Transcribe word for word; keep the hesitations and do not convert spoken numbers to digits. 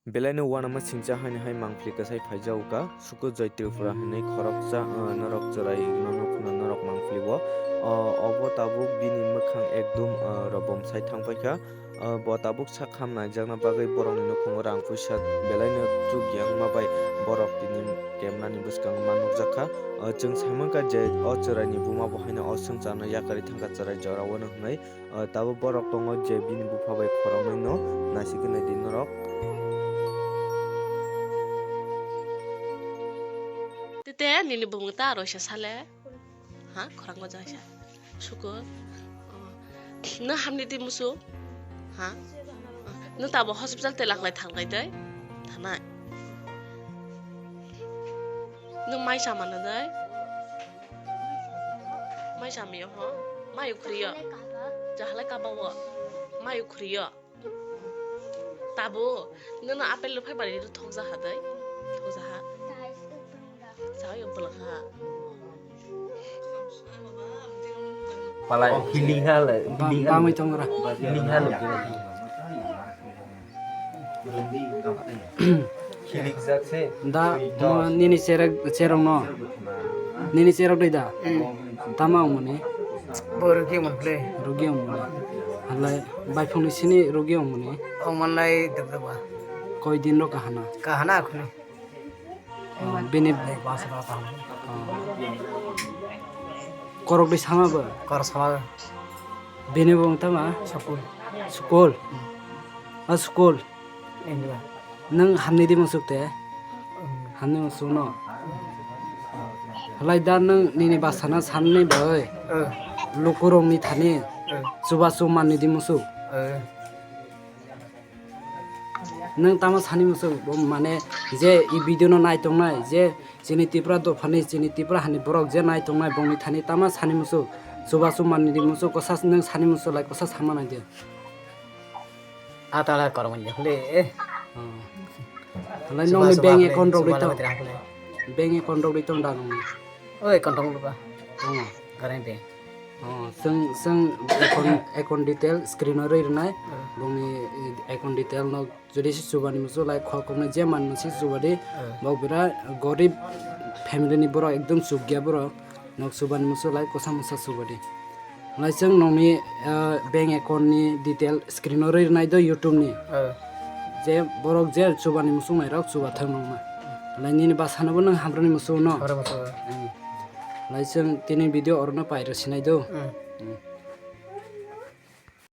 Belaino uanama singcha haini hai mangpili kwsai phaijago ka, suku Joy Tripura hinwi khoroksa, ah, norok chwrai nono phano norok mangpili o. O, obo tabuk bini mwkhang ekdum, ah, robom sai thangpaikha. Ah, bo tabuk sak ham naijakna bagwi borokni nukhungo rang puisa belaino chukya wngma bai borok tini kemnani bwskango ma nukjakha. Ah, chwng saimankha je o chwraini buma bo haino o swngcharno yakarwi thangkha chwrai jorao hwnwi. Ah, tabuk borok tongo je bini bupha bai khoroknwi no naisingwi naidi norok. Tete nini bumung ta aro sa sale. Ha, khorang ko jasa. Sukul. Oh. No hamni di musu. Ha? No tabo hospital te laklai thanglai dai. Thanai. No mai sama na dai. Mai samiyo ho? Mai ukhriyo? Jahalai kaba wo? Mai ukhriyo? Tabo, nono apple rwphai bari rw thokjaha dai? Thokjaha? Sawi umpulak ha. Palai, oh, healing ha le, ba-, healing ha bamwi le. Tongra. Healing ha le. Da, mo nini cherek, cherokno. Nini cherok dai da? Mm. Tama wngmani? Bo rugi wngmani le. Rugi wngmani. Halai, baiphangni sini rugi wngmani? Wngmanlai debdeba. Koi din ro kahana? Kahana akhuni. Oh, bini, oh. Korok di sama bo? Kor sama. Bini bo wng tama? Sukul. Sukul? Hmm. Ah, sukul? Engra. Nang hamni di musuk te? Hmm. Hamni musuk no? Halai da nang nini basana sanni bai? Eh. Lukurok ni thani? Eh. Chubachu manni di musuk? Eh. Nwng tama sani muchung, bo mane je i video no nai tongnai, je chini Tripura dophani, chini Tripura hani borok je nai tongnai, bongni thani tama sani muchung, chubachu manni di muchung, kosa nwng sani muchung lai kosa sama nai di. Atala kormani hole, eh. Oh. Halai chuba, nongni chuba bank hole, account rok chuba di tong. Lama tira hole. Bank account rok di tong da nongni. Oi, account rok ba. Tongo. Garang bank. Oh, chwng, chwng account, account detail screen o rwi rwnai. Hmm. Bongni, eh, account detail no jodi se chubani muchung lai khok koknai je man muchung chubadi. Hmm. Bok bira gorib family ni borok ekdom chukya borok. Nok chubani muchung lai kosa mosa chubadi. Lai chwng nokni, eh, bank account ni detail screen o rwi rwnai do YouTube ni. Hmm. Je borok je chubani muchung nairok chubathang nokma. Lai nini bwsano bo nwng hamrani muchung no. Hamrani muchung. Hmm. Lai chwng tini video orono pai rw sinai do. Hmm. Hmm.